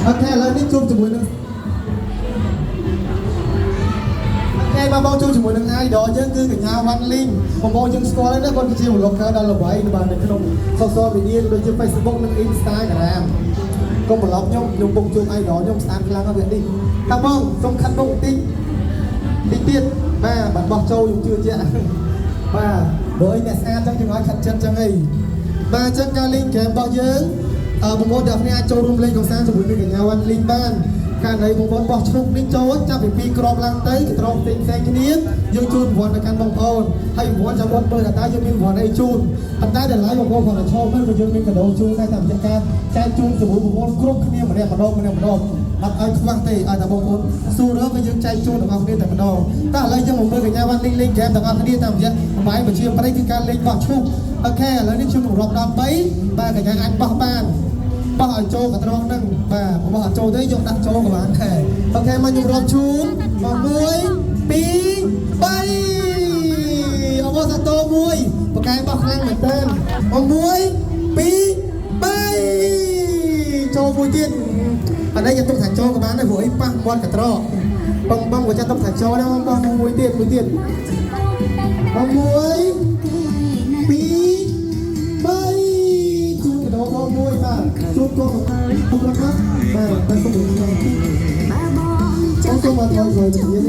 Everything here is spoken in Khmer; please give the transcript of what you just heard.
OK ឥឡូវនេះជួបជាមួយនឹង OK បងបងជួបជាមួយនឹង idol យើងគឺកញ្ញាវ៉ាន់លីងបងបងយើងស្គាល់ហើយណាគាត់គឺជា vlogger ដ៏ល្បីបាទនៅក្នុង social media ដូចជា Facebook និង Instagram កុំប្រឡប់ខ្ញុំខ្ញុំពុកជួប idol ខ្ញុំស្អាតខ្លាំងណាស់វានេះតាបងសូមខិតមុខបន្តិចតិចទៀតបាទបាត់បោះចូលខ្ញុំជឿជាក់បាទព្រោះអីអ្នកស្អាតចឹងយើងឲ្យខិតចិត្តចឹងអីបាទអញ្ចឹងការលេងហ្គេមរបស់យើងអឺបងប្អូនទាំងគ្នាអាចចូលរួមលេងកម្សាន្តជាមួយនឹងកញ្ញាវ៉ាន់លីងបានករណីបងប្អូនបោះឈ្នុកនេះចូលចាប់ពី2គ្រាប់ឡើងទៅកត្រកផ្សេងផ្សេងគ្នាយើងជូនរង្វាន់ទៅកាន់បងប្អូនហើយរង្វាន់ចាំបងមើលថាតើយើងមានរង្វាន់អីជូនប៉ុន្តែដល់ឡៃបងប្អូនគាត់តែឈរមើលក៏យើងមានកាដូជូនដែរតាមរយៈការចែកជូនជាមួយបងប្អូនគ្រប់គ្នាម្នាក់ម្ដងម្នាក់ម្ដងអត់ឲ្យខ្វះទេឲ្យតែបងប្អូនសួររើក៏យើងចែកជូនទាំងអស់គ្នាតែម្ដងតោះឥឡូវយើងមកមើលកញ្ញាវ៉ាន់លីងលេងហ្គេមទាំងអស់គ្នាតាមរយៈអំបាយបញ្ជាប្រិយគឺការលេងបោះឈូក OK ឥឡូវនេះខ្ញុំនឹងរាប់ដល់3បាទកញ្ញាអាចបោះបានបោះឲ្យចូលកត្រងហ្នឹងបាទបោះឲ្យចូលទេយកដាក់ចូលក៏បានដែរ OK មកខ្ញុំរាប់ជូនមក1 2 3អបសាទរមួយបកកែបោះខ្លាំងមែនតើមក1 2 3ចូលមួយទៀតអានេះយកទុកថាចូលក៏បានដែរព្រោះអីប៉ះមាត់កត្រកបងបងក៏ចាត់ទុកថាចូលដែរបងបោះមួយទៀតមួយទៀតមក1 2 3ជូនកដោបងមួយបាទជូនកូនពុករកបាទតែសូមជម្រាប បើបង សូមសូមមកថយក្រោយទៅនេះ។